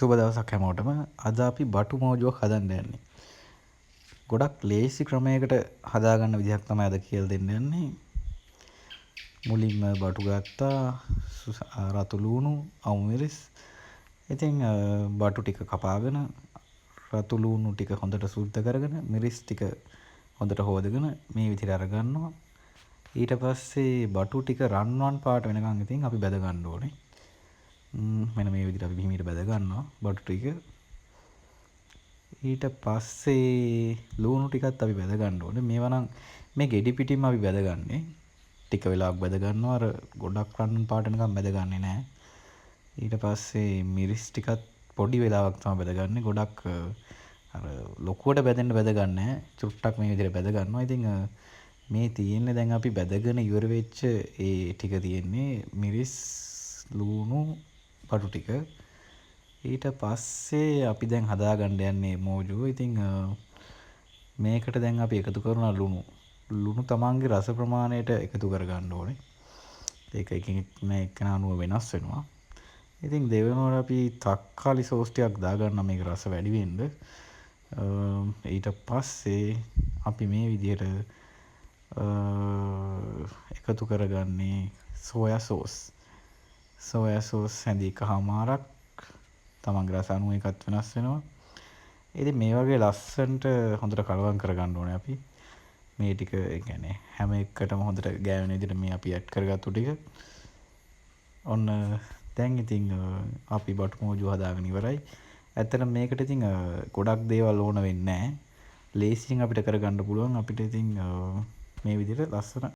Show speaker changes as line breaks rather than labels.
සුබ දවසක් හැමෝටම. අද අපි බටු මෝජුවක් හදන්න යන්නේ. ගොඩක් ලේසි ක්‍රමයකට හදාගන්න විදිහක් තමයි අද කියලා දෙන්න යන්නේ. මුලින්ම බටු ගත්තා, රතු ලූණු, අමු මිරිස්. ඉතින් බටු ටික කපාගෙන, රතු ලූණු ටික හොඳට සුද්ධ කරගෙන, මිරිස් ටික හොඳට හෝදගෙන මේ විදිහට අරගන්නවා. ඊට පස්සේ බටු ටික රන්වන් පාට වෙනකන් ඉතින් අපි බැද ගන්න ඕනේ. මෙන්න මේ විදිහට අපි හිමීට බැද ගන්නවා බටු ටික. ඊට පස්සේ ලූණු ටිකත් අපි බැද ගන්න ඕනේ. මේවා නම් මේ ගෙඩි පිටින්ම අපි බැදගන්නේ. ටික වෙලාවක් බැද ගන්නවා. අර ගොඩක් රන්වන් පාට වෙනකන් බැදගන්නේ නෑ. ඊට පස්සේ මිරිස් ටිකත් පොඩි වෙලාවක් තමයි බැදගන්නේ. ගොඩක් අර ලොකුවට බැදෙන්න බැදගන්නේ නෑ. චුට්ටක් මේ විදිහට බැද ගන්නවා. ඉතින් මේ තියෙන්නේ දැන් අපි බැදගෙන ඉවර වෙච්ච ඒ ටික තියෙන්නේ, මිරිස්, ලූණු, බටු ටික. ඊට පස්සේ අපි දැන් හදාගන්න යන්නේ මෝජුව. ඉතින් මේකට දැන් අපි එකතු කරන ලුණු. ලුණු තමන්ගේ රස ප්‍රමාණයට එකතු කරගන්න ඕනේ. ඒක එක එක්කෙනා අනුව වෙනස් වෙනවා. ඉතින් දෙවෙනුවට අපි තක්කාලි සෝස් ටිකක් දාගන්නවා මේක රස වැඩි වෙන්න. ඊට පස්සේ අපි මේ විදිහට එකතු කරගන්නේ සෝයා සෝස්. සෝයා සෝස් හැඳි එකහමාරක්. තමන්ගේ රස අනුව ඒකත් වෙනස් වෙනවා. ඉතින් මේ වගේ ලස්සනට හොඳට කලවම් කරගන්න ඕනේ අපි. මේ ටික, ඒ කියන්නේ හැම එකටම හොඳට ගෑවෙන විදිහට මේ අපි ඇඩ් කරගත්තු ටික. ඔන්න දැන් ඉතින් අපි බටු මෝජුව හදාගෙන ඉවරයි. ඇත්තටම මේකට ඉතින් ගොඩක් දේවල් ඕන වෙන්නේ නෑ. ලේසියෙන් අපිට කරගන්න පුළුවන්. අපිට ඉතින් මේ විදිහට ලස්සන